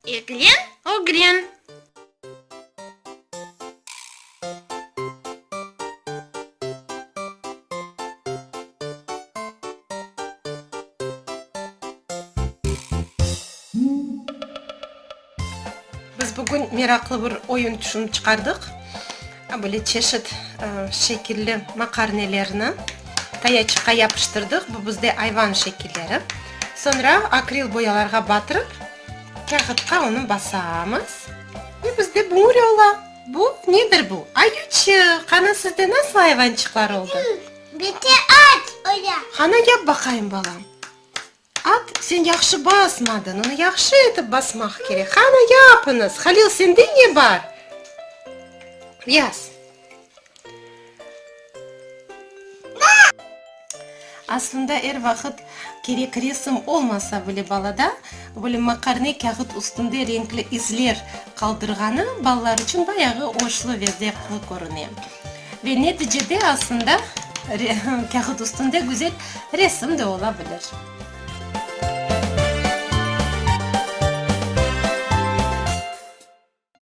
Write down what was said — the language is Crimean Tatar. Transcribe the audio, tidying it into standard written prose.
Eglen, ögren. Biz bugün meraqlı bir oyun tüşünip çıqardıq. Böyle çeşit şekilli maqarnelerni tayaçıqqa yapıştırdıq. Bu bizde ayvan şekilleri. Soñra akril boyalarğa batırıp, kâğıtqa onı basamız. Ve bizde buri ola. Bu nedir bu? Ayuçıq! Qana, sizde nasıl ayvançıqlar oldı? Bizde at ola. Qana, yap baqayım, balam. At, sen yahşı basmadıñ, onı yahşı etip basmaq kerek. Qana, yapıñız. Halil, sende ne bar? Yaz. Aslında er vaqıt kerek resim olmasa bile balada, böyle maqarne kâğıt üstünde renkli izler qaldırğanı balalar içün bayağı oşlu ve zevqlı körüne. Ve neticede aslında kâğıt üstünde güzel resim de ola bilir.